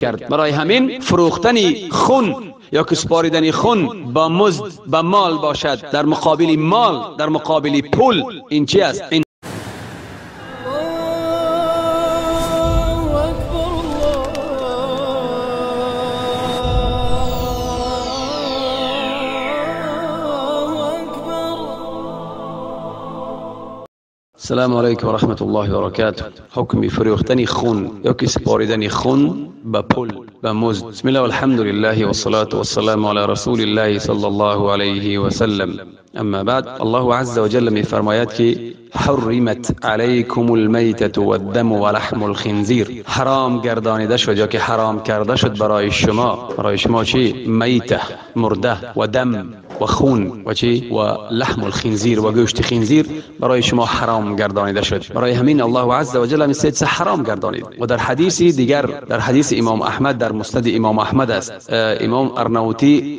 کرد. برای همین فروختن خون یا که سپاریدن خون با مزد با مال باشد، در مقابل مال، در مقابل پول، این چی است؟ این السلام علیکم و رحمت الله و برکاته. حکم فروختن خون یا که سپاریدن خون به پول، به مزد. بسم الله والحمد لله والصلاة والسلام علی رسول الله صلی الله علیه و سلم. اما بعد، الله عز وجل می فرماید که حرمت علیکم المیتة والدم ولحم الخنزیر. حرام گردانیده شد یا که حرام کرده شد برای شما. برای شما چی؟ میته، مرده، و دم و خون و چی؟ و لحم الخنزیر و گوشت خنزیر برای شما حرام گردانیده شد. برای همین الله عز و جل همین سه حرام گردانید. و در حدیث دیگر، در حدیث امام احمد، در مسند امام احمد است، امام ارناوطی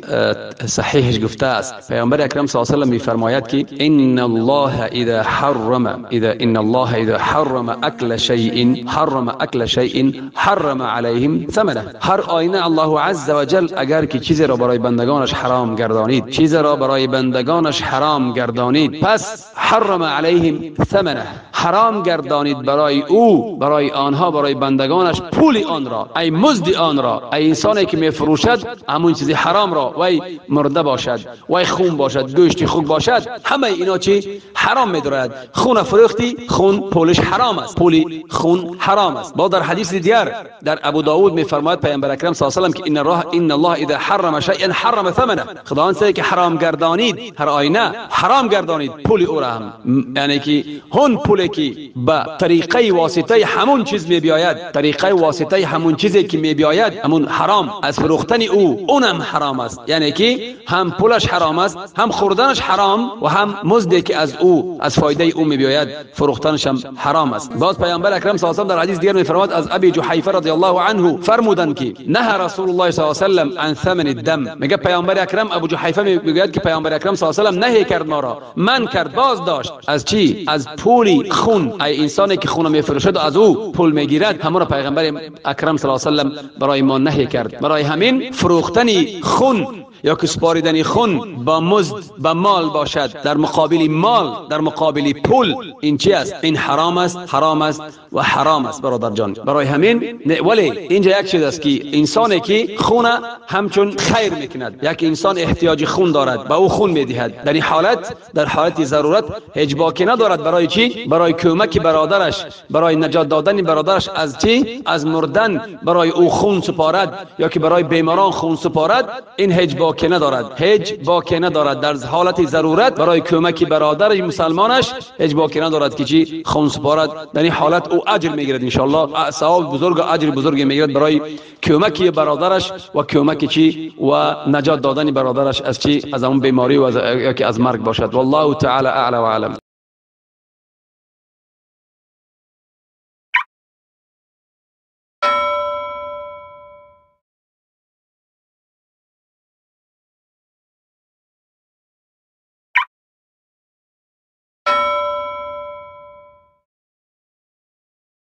صحیحش گفته است، پیامبر اکرم صلی الله علیه و سلم میفرماید که ان الله اذا حرم اذا ان الله اذا حرم اكل شيء حرم اكل شيء حرم عليهم ثمنه. هر آینه الله عز و جل اگر که چیزی را برای بندگانش حرام گردانید، چیزی را برای بندگانش حرام گردانید، پس حرم علیهم ثمنه، حرام گردانید برای او، برای آنها، برای بندگانش پول آن را، ای مزد آن را. ای انسانی که میفروشد همون چیزی حرام را، وی مرده باشد، وی خون باشد، گوشت خوک باشد، همه اینا چی حرام میدارد. خون فروختی، خون پولش حرام است، پول خون حرام است. با در حدیث دیگر در ابو داود میفرماید پیامبر اکرم صلی الله علیه و سلم که ان الله اذا حرم شیئا حرم ثمنه. خداوند سه که حرام گردانید، هر آینه حرام گردانید پول او را هم، یعنی که هون پولی که با طریقه واسطه همون چیز می بیاید، طریقه واسطه همون چیزی که می بیاید، همون حرام از فروختن او، اونم حرام است. یعنی که هم پولش حرام است، هم خوردنش حرام، و هم مزدی که از او، از فایده او می بیاید، فروختنش هم حرام است. باز پیامبر اکرم صلی الله علیه و در حدیث دیگر می فرماید از ابی جحیفه رضی الله عنه فرمودند که نهى رسول الله صلی الله علیه و سلم عن ثمن الدم. میگه پیامبر اکرم، ابو جحیفه میگوید که پیامبر اکرم صلی الله علیه و سلم نهی کرد ما را، من کرد، باز داشت از چی؟ از پولی خون. ای انسانی که خون میفروشد از او پول میگیرد، همون پیغمبر اکرم صلی الله علیه و سلم برای ما نهی کرد. برای همین فروختن خون یا که سپاریدن خون با مزد، با مال باشد، در مقابل مال، در مقابل پول، این چی است؟ این حرام است، حرام است و حرام است برادر جان. برای همین ولی اینجا یک چیز است که انسانی که خون همچون خیر میکند، یک انسان احتیاج خون دارد، به او خون میدهد، در این حالت، در حالت ضرورت هیچ باکی ندارد. برای چی؟ برای کمک برادرش، برای نجات دادن برادرش از چی؟ از مردن، برای او خون سپارد یا که برای بیماران خون سپارد، این هیچ باکی ندارد، هیچ باکی ندارد. در حالت ضرورت برای کمک برادر مسلمانش هیچ باکی ندارد که چی؟ خون سپارد. در این حالت او اجر میگیرد ان شاء الله، ثواب بزرگ و اجر بزرگ میگیرد برای کمک برادرش و کمک چی؟ و نجات دادن برادرش از چی؟ از اون بیماری و یا که از مرگ باشد. والله تعالی اعلی و اعلم.